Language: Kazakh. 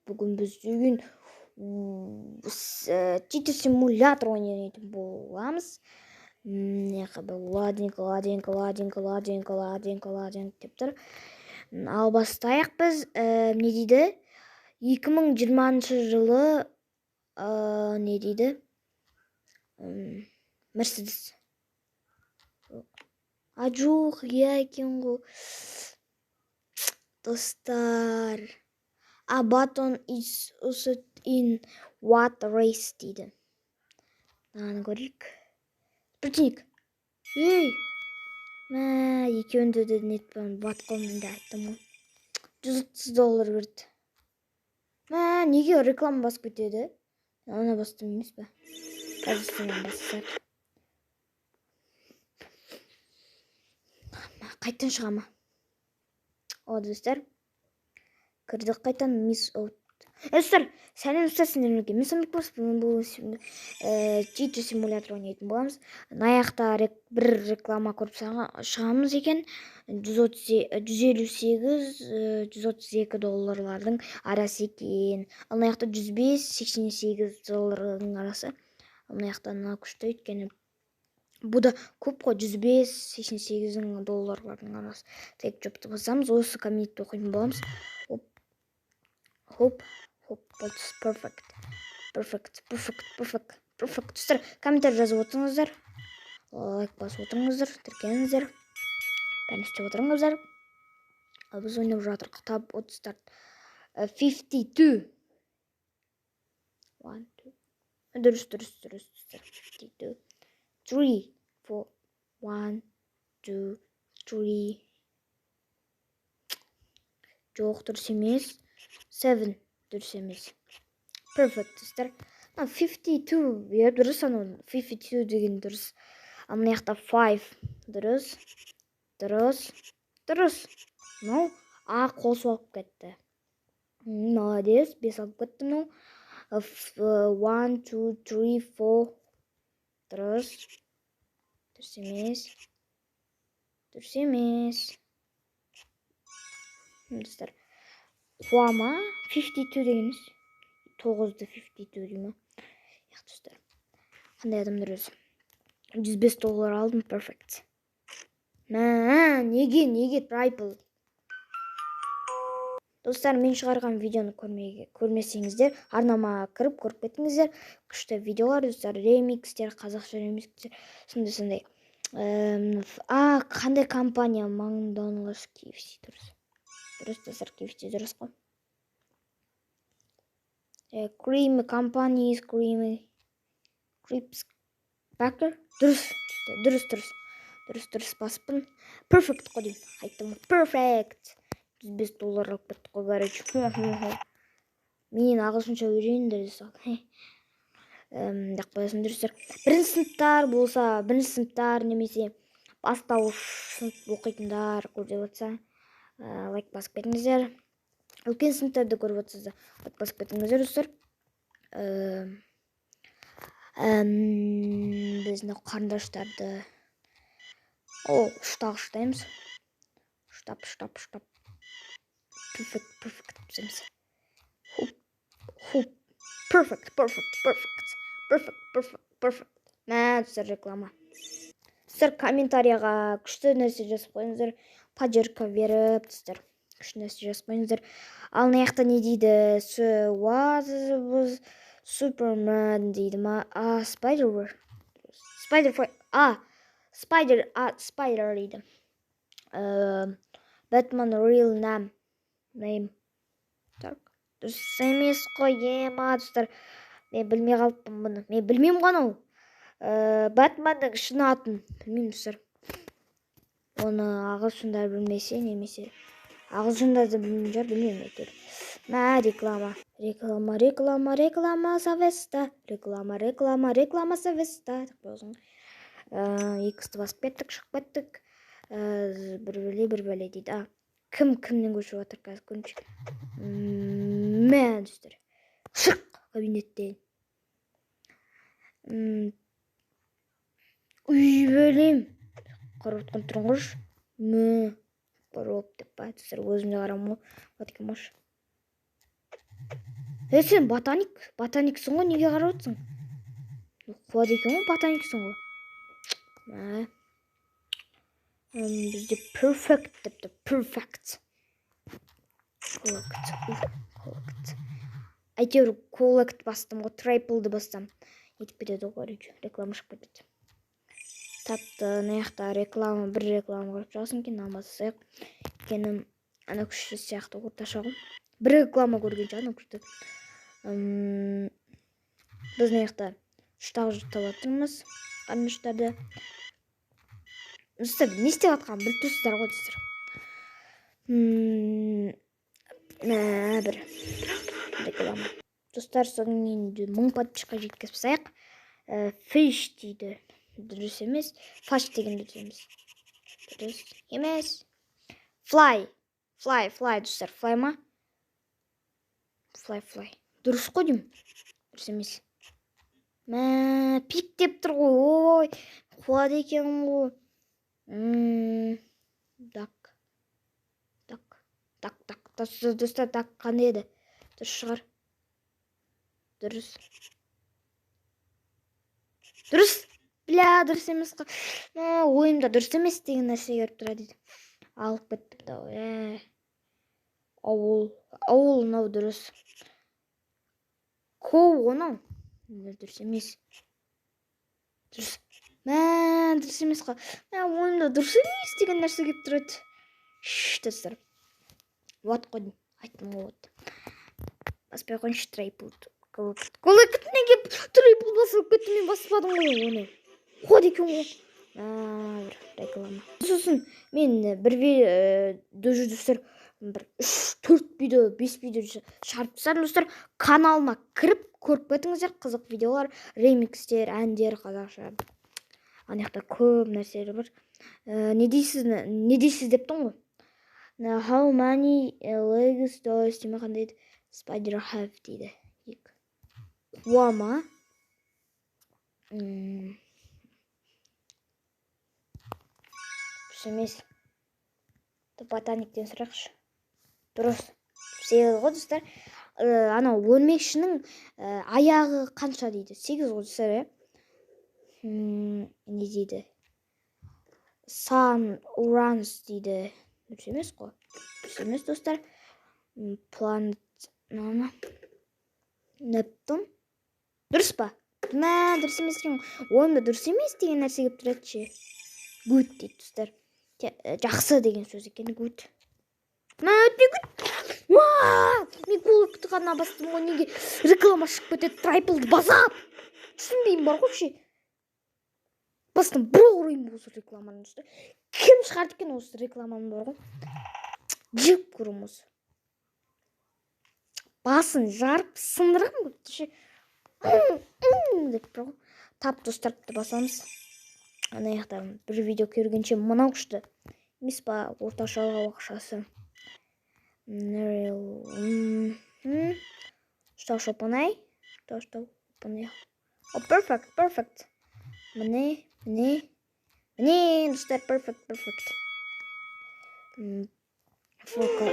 Бүгін біз деген Читер симулятор ойнайтын боламыз. Ладенько, ладенько, ладенько, ладенько, ладенько, ладенько деп тұр. Ал бастайық біз, не дейді? 2020 жылы, не дейді? Мерседес. А жоқ, иә екен ғой. Достар. A button is used in what race дейді. Мынаны көрейік. Спутник. Ей! Мә, екеуінде де нетпен бат қой, мен де айттым ғой. 130 доллар берді. Мә, неге реклама басып кетеді? Ана бастым емес пе? Қазір бассақ. Қайтан шыға ма? О, достар. Кірдік қайтан мисс аут. Достар, сәлем, достар, сендермен бірге мен Самбек Бос. Бүгін бұл Читер симулятор ойнайтын боламыз. Мына жақта бір реклама көріп шығамыз екен. 158, 132 долларлардың арасы екен. Ал мына жақта 105, 88 доллардың арасы. Ал мына жақта мына күшті, өйткені бұ да көп қой, 105, 88 долларлардың арасы. Так, жопты басамыз, осы кабинетте оқитын боламыз. Хоп, хоп, хоп, perfect, perfect, perfect, perfect, perfect. Достар, комментарий жазып отырыңыздар, лайк басып отырыңыздар, тіркеліңіздер, бәрін істеп отырыңыздар. Ал біз ойнап жатырмық. Тап 30 старт. 52. 1, 2. Дұрыс, дұрыс, дұрыс, достар. 52. 3, 4, 1, 2, 3. Жоқ, дұрыс емес. 7 дұрыс емес. Perfect, достар. Мына 52, иә, дұрыс анау. 52 деген дұрыс. Ал мына жақта 5 дұрыс. Дұрыс. Дұрыс. Мынау А қосып алып кетті. Молодец, 5 алып кетті мынау. 1, 2, 3, 4. Дұрыс. Дұрыс емес. Дұрыс емес. Достар. Қуама 52 дегеніміз 9-ды 52 дей ма? Яқ, достар. Қандай адамдар өзі? 105 доллар алдым, perfect. Мә, неге, неге triple? Достар, мен шығарған видеоны көрмесеңіздер, арнама кіріп көріп кетіңіздер. Күшті видеолар, достар, ремикстер, қазақша ремикстер, сондай сондай. А, қандай компания? Макдоналдс, KFC дұрыс. Дұрыс, достар, KFC дұрыс қой. Creamy companies, creamy Crips Baker. Дұрыс, дұрыс, дұрыс. Дұрыс, дұрыс басыппын. Perfect қой деймін. Айттым ғой, perfect. 105 доллар алып кеттік қой, короче. Менен ағылшынша үйреніңдер десе. Деп қоясың, достар. Бірінші сыныптар болса, бірінші сыныптар немесе бастауыш сынып оқитындар көріп отырса, лайк басып кетіңіздер. Үлкен сыныптарды көріп отырсыздар, лайк басып кетіңіздер, достар. Біз мынау қарындаштарды о ұштақ ұштаймыз. Ұштап, ұштап, ұштап. Perfect, perfect дейміз. Хоп, хоп. Perfect, perfect, perfect. Perfect, perfect, perfect. Мә, достар, реклама. Достар, комментарияға күшті нәрсе жазып қойыңыздар. Поддержка беріп, достар. Күшті нәрсе жазып қойыңыздар. Ал мына жақта не дейді? Was Superman дейді ма? А, Spider. Spider, а, Spider, а, Spider дейді. Batman real name. Name. Так. Дұрыс емес қой, ема, достар. Мен білмей қалыппын бұны. Мен білмеймін ғой анау. Батманның шын атын білмеймін, достар. Оны ағылшындар білмесе, немесе ағылшындар да білмейтін шығар, білмеймін әйтеуір. Мә, реклама. Реклама, реклама, реклама совеста. Реклама, реклама, реклама совеста. Деп қоясың. Иксті басып кеттік, шығып кеттік. Бір бәле, бір бәле дейді. А, кім кімнен көшіп жатыр қазір көрейінші. Мә, достар. Шық кабинеттен. Үй бөлем. Қарап отқан тұрың қойшы. Мә, қарап деп па, достар, өзім де қарамын ғой. Вот екен. Е, сен ботаник, ботаниксің ғой, неге қарап отырсың? Қуады екен ғой, ботаниксің ғой. Мә. Бізде perfect депті, perfect. Collect, collect. Әйтеуір collect бастым ғой, triple-ды бастым. Нетіп кетеді ғой, короче, реклама шығып кетеді. Тапты, мына жақта реклама, бір реклама көріп шығасың екен, мынаны бассақ. Өйткені ана күшті сияқты, орташа ғой. Бір реклама көргенше анау күшті. Біз мына жақта үш тауып жатырмыз, қарныштарды. Достар, не істеп жатқанын біліп тұрсыздар ғой, достар. Мә, бір реклама. Достар, содан кейін 1000 подписчикқа жеткізіп тастайық. Fish дейді. Дұрыс емес. Фаш деген дұрыс емес. Дұрыс емес. Fly. Fly, fly, достар. Fly ма? Fly, fly. Дұрыс қой деймін. Дұрыс емес. Мә, pig деп тұр ғой. Ой, қуады екен ғой. Duck. Duck. Duck, duck. Достар, достар, duck қандай еді? Дұрыс шығар. Дұрыс. Дұрыс. Бля, дұрыс емес қой. Мә, ойымда дұрыс емес деген нәрсе келіп тұрады дейді. Алып кеттім да. Ауыл. Ауыл мынау дұрыс. Cow ғой мынау. Дұрыс емес. Дұрыс. Мә, дұрыс емес қой. Мә, ойымда дұрыс емес деген нәрсе келіп тұрады. Шш, достар. Вот қой. Айттым ғой, вот. Баспай қойыңызшы triple. Collect неге triple басылып кетті, мен баспадым ғой оны. Қуады екен ғой. Мә, бір реклама. Сосын мен бір даже, достар, бір үш төрт видео, бес видео шығарып тастадым, достар. Каналыма кіріп көріп кетіңіздер, қызық видеолар, ремикстер, әндер қазақша. Ана жақта көп нәрселер бар. Не дейсіз, не дейсіз дептің ғой. How many legs does деме, қандай еді, spider have дейді. Екі. Қуа ма? Дұрыс емес. Ботаниктен сұрайықшы. Дұрыс. 8 ғой, достар. Анау өрмекшінің аяғы қанша дейді? 8 ғой, достар, иә? Не дейді? Sun, Uranus дейді. Дұрыс емес қой. Дұрыс емес, достар. Planet, мына Нептун. Дұрыс па? Мә, дұрыс емес екен ғой. Ойымда дұрыс емес деген нәрсе келіп тұрады ше. Good дейді, достар. Жақсы деген сөз екен, good. Мә, өте good. Уа! Мен collect-ті ғана бастым ғой, неге реклама шығып кетеді, triple-ды басап? Түсінбеймін бар ғой ше. Бастым бір ұрайын осы рекламаны, достар. Кім шығарды екен осы рекламаны бар ғой? Жек көремін осы. Басын жарып сындырғым келіп ше. Деп тұр ғой. Тап, достар, басамыз. Ана жақта бір видео көргенше мынау күшті емес па, орташалау ақшасы. Что, что оңай? Что, что оңай? О, perfect, perfect. Міне, міне, міне, достар, perfect, perfect. Фока.